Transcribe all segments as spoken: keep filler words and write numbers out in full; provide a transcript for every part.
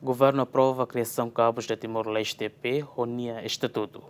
Governu aprova kriasaun Kabos de Timor-Leste E P ho nia estatutu.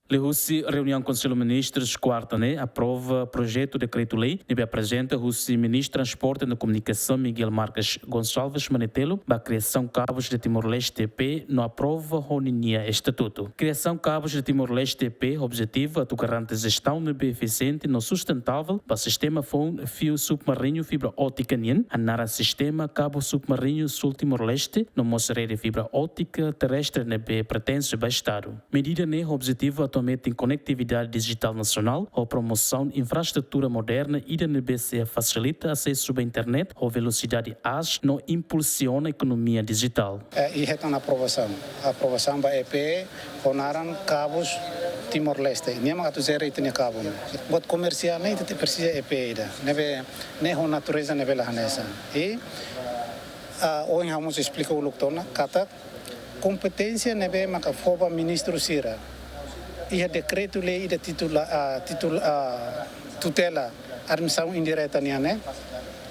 Liuhusi reuniaun Konsellu Ministrus kuarta ne'e aprova projetu dekretu-lei ne'ebé aprezenta husi Ministru Transporte no Komunikasaun Miguel Marques Gonçalves Manetelu ba kriasaun Kabos de Timor-Leste E P no aprova ho ninia estatutu. Kriasaun Kabos de Timor-Leste E P objetivu atu garante jestaun ne'ebé efisiente no sustentavel ba sistema foun fiu submarinu fibra ótika nian, hanaran sistema kabu submarinu Sul Timor-Leste, no mós rede fibra ótika terrestre ne'ebé pertense ba Estadu. Medida ne'e objetivu atu hametin konektividade dijitál nasionál, ho promosaun infraestrutura moderna ida ne'ebé sei fasilita asesu ba internet ho velosidade aas no impulsiona ekonomia dijitál. Eh, i hetan aprovasaun. Aprovasaun ba E P ho naran Kabos Timor-Leste. Nia mak atu jere ita-nia kabu ne'e. Buat komersiál ne'e ita presiza E P ida. Ne'ebé ne'e ho natureza ne'ebé la hanesan. I, ah, ohin ha'u mós esplika uluk tiha ona, katak kompeténsia ne'ebé maka fó ba ministru sira iha dekretu-lei ida titula, ah, titul-, ah, tutela admisaun indireta nian ne'e.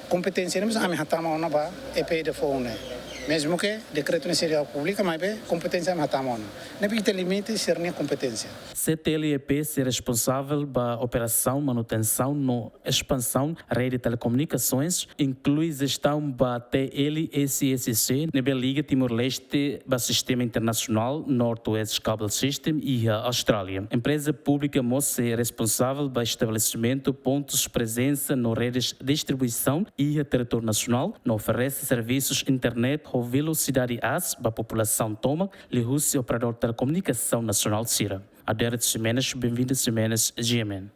Kompeténsia ne'e mós ami hatama ona ba E P ida foun ne'e. Mezmu ke dekretu ne'e seidauk publika, maibé kompeténsia ami hatama ona. Ne'ebé ita limita sira-nia kompeténsia. C T L E P sei responsavel ba operasaun, manutensaun no espansaun rede telekomunikasoens, inklui jestaun ba T L S S C, ne'ebé liga Timor-Leste ba sistema internasionál Northwest Cable System iha Austrália. Empreza públika mós sei responsavel ba estabelesimentu pontus prezensa no redes distribuisaun iha territóriu nasionál, no oferese servisus internet ho velosidade aas ba populasaun tomak, liuhusi operadór telekomunikasaun nasionál sira. Adérito Ximenes, Benvinda Ximenes, G M N.